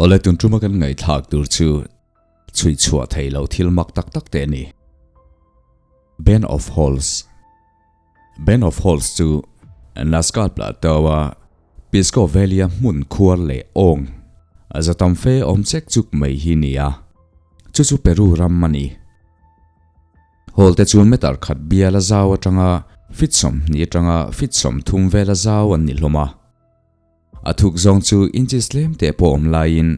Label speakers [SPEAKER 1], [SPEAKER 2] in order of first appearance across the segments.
[SPEAKER 1] Awle tun tuma kan ngaihthlak tur chu chhui chhuah thei lo thil mak tak tak te a ni. Band of Holes Band of Holes chu Nazca Plateau-a Pisco Valley-a hmun khuar leh awng za tam fe awm chek chuk mai hi ni a, chu chu Peru ram a ni. Hall te chu meter khat biala zau atanga feet 20 atanga feet 30 vela zau an ni hlawm a. A thuk zawng chu inches tlem te pawh awm laiin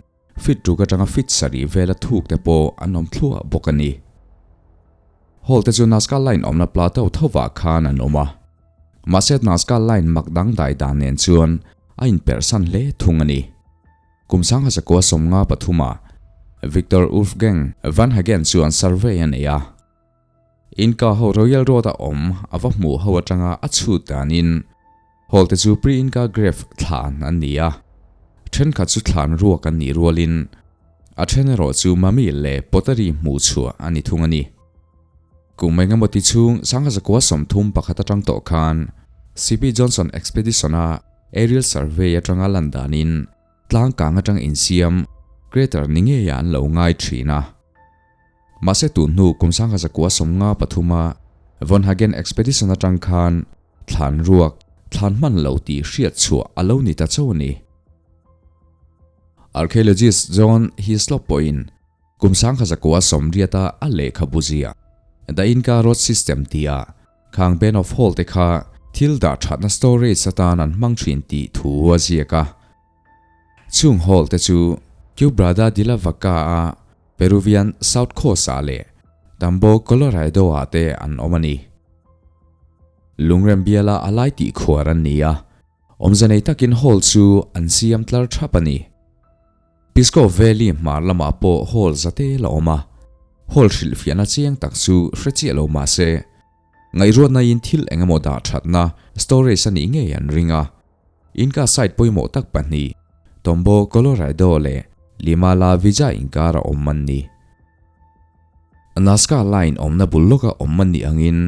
[SPEAKER 1] feet ruk atanga feet sarih vela thuk te pawh an awm thluah bawk a ni. Hall te chu Nazca Line awmna plateau thovah khan an awm a. Mahse Nazca Line mak dangdai dan nen chuan a inperhsan hle thung a ni. Kum sangha zakua 53 ah Victor Wolfgang van Hagen chuan survey a nei a. Inca ho Royal Road a awm a va hmuh ho atanga a chhut danin hall te chu pre-Inca grave thlan an ni a. Thenkhat chu thlan ruak an nih rualin a then erawh chu mummy leh pottery hmuh chhuah a ni thung a ni. Kum engemaw ti chhung 1931 atang tawh khan CP Johnson Expedition a Aerial survey atanga lan danin tlang kang atang insiam crater ni ngeia an lo ngai thin a. Mahse tun hnu kum 1953 a Von Hagen Expedition atang khan thlan ruak thlan hman lo tih hriat chhuah a lo ni ta chauh a ni. Archaeologist John Hislop pawhin kum 1980 a a lehkhabu ziah The Inca Road System tia Khang Band of Hall te kha thil dah thatna storage atan an hmang thin tih thu a ziak a. Chung hall te chu Quebrada de la Vaca a Peruvian South Coast ah leh Tambo Colorado ah te an awm a ni. Lungrem biala a lai tih khuar an ni a, awmze nei takin hall chu an siam tlar thap a ni. Pisco Valley hmar lamah pawh hall zate la awm a, hall hrilhfiahna chiang tak chu hre chiah lo mah se, ngaihruatnain thil eng emaw dah thatna storage a nih ngei an ring a. Inca site pawimawh tak pahnih, Tombo Colorado leh Lima La Villa inkara awm an ni. Nazca Line awmna bul lawka awm an nih angin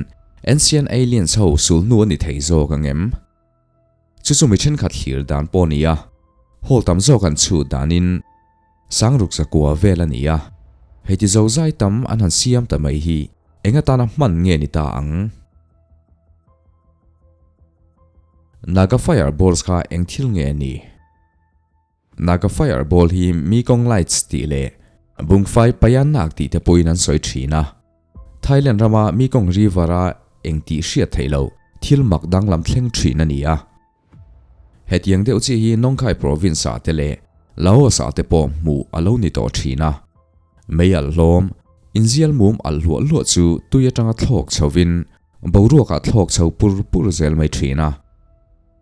[SPEAKER 1] Ancient Aliens ho sulhnu a ni thei zawk ang em? Chu chu mi thenkhat thlir dan pawh a ni a, hall tam zawk an chhut danin sangruk zakua vel a ni a, hei ti zo zai tam an han siam ta mai hi eng atana hman nge ni ta ang? Naga Fire Balls kha eng thil nge a ni? Naga Fire Ball hi Mekong Lights tih leh Bungfai Payanak tih te pawhin an sawi thin a. Thailand rama Mekong River-a eng tih hriat theih loh thil mak danglam thleng thin a ni a. Hetiang deuh chi hi Nong Khai Province-ah te leh Laos-ah te pawh hmuh a lo ni tawh thin a. Mei alh hlawm, inzial mum alh hluah hluah chu tui atanga thlawk chhovin boruakah thlawk chho pur pur zel mai thin a.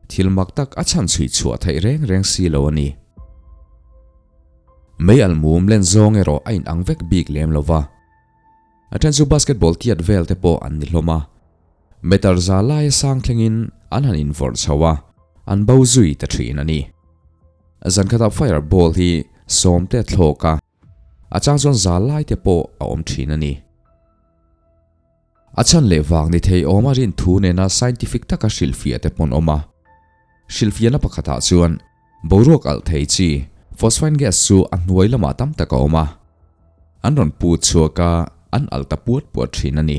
[SPEAKER 1] Thil mak tak a chhan chhui chhuah theih reng reng si lo a ni. Mei alh mum len zawng erawh a inang vek bik lem lo va. A then chu basketball tiat vel te pawh an ni hlawm a, meter za laia sang thlengin an han invawrh chho a, an bo zui ta thin a ni. Zan khatah fire ball hi sawm te a thlawk a, a chang chuan za lai te pawh a awm thin a ni. A chhan leh vang ni thei awm a rin thu nena scientific taka hrilhfiah te pawn awm a. Hrilhfiahna pakhatah chuan Boruak alh thei chi phosphine gas chu a hnuai lamah tam tak a awm a, an rawn put chhuak a, an alh ta puat puat thin a ni.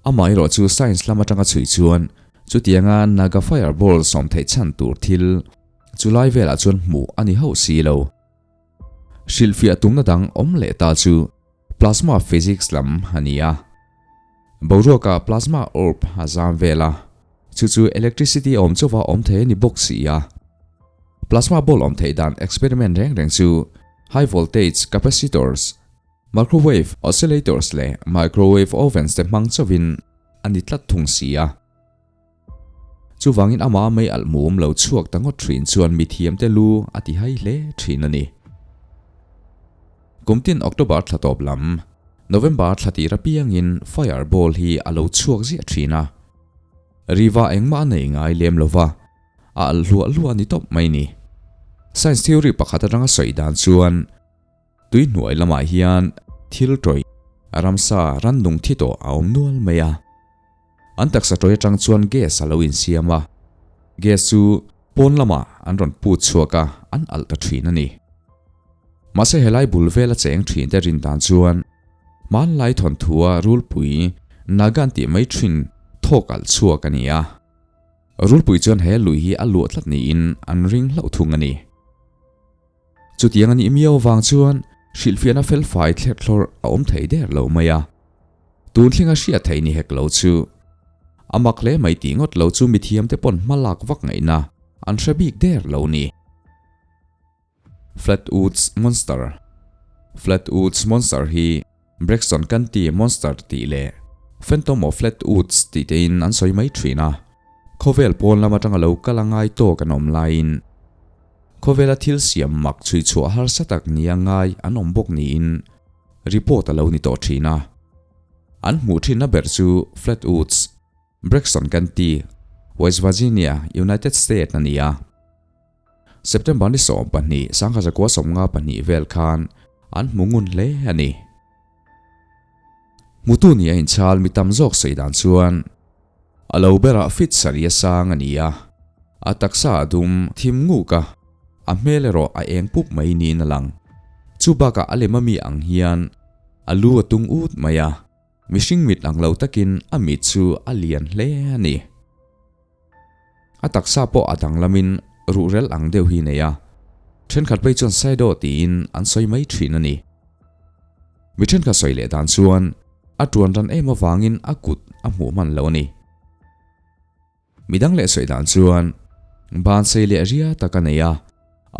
[SPEAKER 1] Amaherawh chu science lam atanga chhui chuan chutianga Naga fireball sawm theih chhan tur thil chu lai velah chuan hmuh a ni hauh si lo. Hrilhfiah tumna dang awm leh ta chu plasma physics lam a ni a. Boruakah plasma orb a zam vel a, chu chu electricity awm chauha awm thei a ni bawk si a. Plasma ball awm theih dan experiment reng reng chu high voltage capacitors, microwave oscillators leh microwave ovens te hmang chauhin a ni tlat thung si a. Chuvangin amah mei alh mum lo chhuak ta ngawt thin chuan mithiamte lu a ti hai hle thin a ni. Kumtin October thla tawp lam, November thla tir apiangin fire ball hi a lo chhuak ziah thin a. Riva engmah a nei ngai lem lova, a alh hluah hluah a ni tawp mai ni. Science theory pakhat atanga sawi dan chuan, Tui hnuai lamah hian thil tawih, ramsa rannung thi tawh a awm nual mai a. An taksa tawih atang chuan gas a lo insiam a, gas chu pawn lamah an rawn put chhuak a, an alh ta thin a ni. Mahse helai bul vela cheng thin te rin dan chuan hmanlai thawnthua rulpui Naga an tih mai thin thawk alh chhuak a ni a. Rulpui chuan he lui hi a luah tlat niin an ring hlauh thung a ni. Chutiang a nih miau avang chuan hrilhfiahna felfai thlerthlawrh a awm thei der lo mai a. Tun thlenga hriat theih ni hek lo chu a mak hle mai tih ngawt lo chu mithiamte pawn hma lak vak ngaihna an hre bik der lo ni. Flatwoods Monster Flatwoods Monster hi Braxton County Monster tih leh Phantom of Flatwoods tih tein an sawi mai thin a. Khawvel pawn lam atanga lo kal a ngai tawk an awm laiin khawvela thil siam mak chhui chhuah harsa tak nia ngai an awm bawk niin report a lo ni tawh thin a. An hmuh thinna ber chu Flatwoods, Braxton County, West Virginia, United States a ni a. September ni 12, 1952 vel khan an hmu ngun hle a ni. Hmutu nia inchhal mi tam zawk sawi dan chuan a lo berah fit sarih a sang a ni a, a taksa a dum thim nguk a, a hmel erawh a eng pup mai niin a lang. Chu bakah a lem ami ang hian a lu a tung ut mai a, mihring mit ang lo takin a mit chu a lian hle a ni. A taksa pawh a danglamin ruhrel ang deuh hi nei a, thenkhat phei chuan Saidaw tiin an sawi mai thin a ni. Mi thenkhat sawi leh dan chuan a tuan ran em avangin a kut a hmuh hman lo a ni. Midang leh sawi dan chuan ban sei leh ria tak a nei a,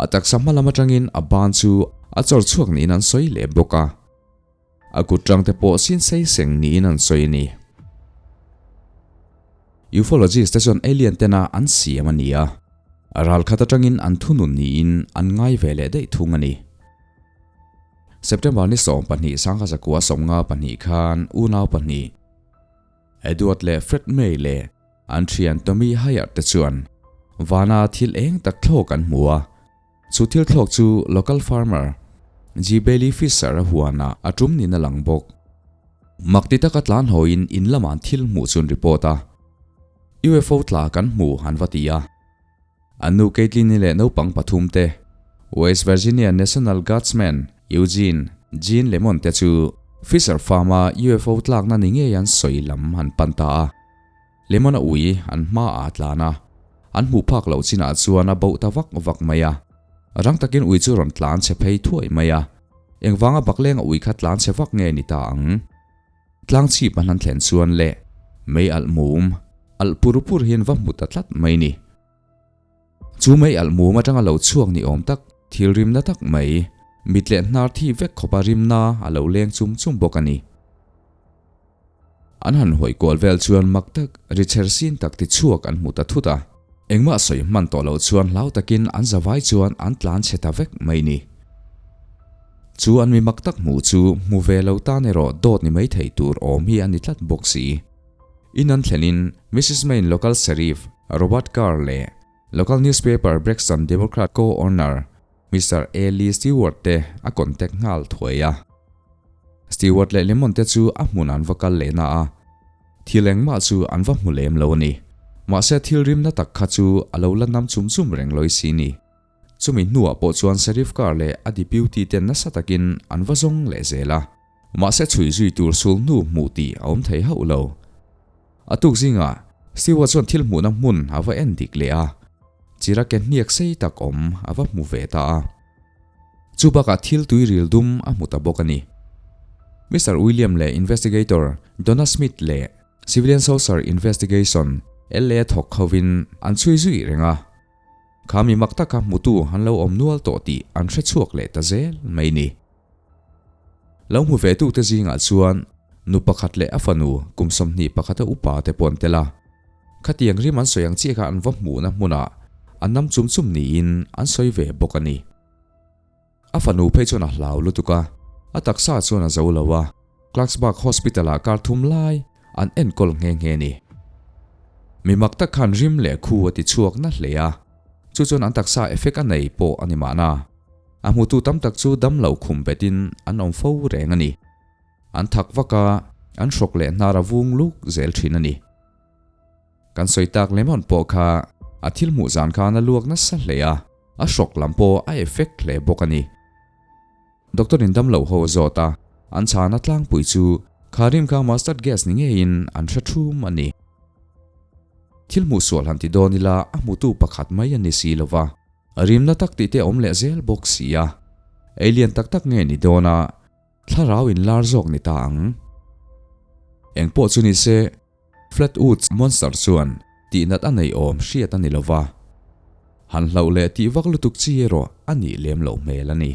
[SPEAKER 1] a taksa hma lam atangin a ban chu a chawr chhuak niin an sawi leh bawk a. A kut tang te pawh sin sei seng niin an sawi a ni. Ufologist te chuan alien tena an siam a ni a, a ral khat atangin an thunun niin an ngai ve leh daih thung a ni. September ni 12 1952 khan unau pahnih, Edward leh Fred May leh an thian Tommy Hyatt te chuan vana thil eng tak thlawk an hmu a, Chu thil thlawk chu local farmer G. Bailey Fisher a huanah a tum niin a lang bawk. Mak ti taka tlan hawiin in lamah an thil hmuh chu an report a. UFO tla kan hmu an va ti a. An nu Caitlin-i leh naupang pathum te, West Virginia National Guardsman Eugene Gene Lemon te chu Fisher Farm-a UFO tlakna ni ngei an sawi lam an pan ta a. Lemon a ui an hma ah a tlan a, an hmuh phak loh chinah chuan a boh ta vak vak mai a. Rang takin ui chu rawn tlan chhe phei thuai mai a, engvanga baklenga ui kha tlan chhe vak nge ni ta ang? Tlang chhip a hlan thlen chuan le mei alh mum, alh pur pur hian va hmu ta tlat mai ni. Chu mei alh mum atanga lo chhuak ni awm tak, thil rimna tak mai, mit leh hnar thi vek khawpa rimna a lo leng chum chum bawk a ni. An han hawi kual vel chuan mak tak, ri chher sin tak ti chhuak an hmu ta thut a. Engmah sawi hman tawh loh chuan hlau takin an zavai chuan an tlan chhe ta vek mai ni. Chu an mi mak tak hmuh chu hmu ve lo tan erawh dawt ni mai thei tur awm hi a ni tlat bawk si. In an thlenin Missus Main local sheriff Robert Carr leh local newspaper Braxton Democrat co-owner Mister A. Lee Stewart te a contact nghal thuai a. Stewart leh Lemon te chu a hmun an va kal leh na a, thil engmah chu an va hmu lem lo a ni. Mahse thil rimna tak kha chu a lo la nam chum chum reng lawih si ni. Chumi hnuah pawh chuan Sheriff Carr leh a deputy ten nasa takin an va zawng leh zel a. Mahse chhui zui tur sul hnu hmuh tih a awm thei hauh lo. A tuk zingah Stewart chuan thil hmuhna hmun a va en dik leh a, chira ke hniak sei tak awm a va hmu ve ta a. Chu bakah thil tui ril dum a hmu ta bawk a ni. Mister William leh Investigator Donna Smith leh Civilian Saucer Investigation LA thawk hovin an chhui zui reng a. Kha mi mak taka hmutu an lo awm nual tawh tih an hre chhuak leh ta zel mai ni. Lo hmu ve tute zingah chuan nu pakhat leh a fanu kum 21 a upa te pawh an tel a. Khatiang rim an sawi ang chiah kha an va hmuhna hmunah an nam chum chum niin an sawi ve bawk a ni. A fanu phei chuan a hlau lutuk a, a taksa chuan a zo lo a, Clarksburg Hospital-ah kar thum lai an enkawl nghe nghe a ni. Mi mak tak khan rim leh khu a ti chhuak na hle a, chu chuan an taksa effect a nei pawh a ni mahna. A hmutu tam tak chu damlo khum betin an awm fo reng a ni. An thak vak a, an hrawk leh hnar a vung luk zel thin a ni. Kan sawi tak Lemon pawh kha a thil hmuh zan khan a luak nasa hle a. A hrawk lam pawh a effect hle bawk a ni. Doctor in damlo ho a zawt a, an chhana tlangpui chu kha rim kha mustard gas ni ngeiin an hre thum a ni. Thil hmuh sual han ti dawn ila a hmutu pakhat mai a ni si lo va, rimna tak tih te a awm leh zel bawk si a. Ei lian tak tak nge ni dawn a, thlarau inlar zawk ni ta ang. Engpawh chu ni se, Flatwoods Monster chuan tihnat a nei awm hriat a ni lo va, han hlauh leh tih vak lutuk chi erawh a nih lem loh hmel a ni.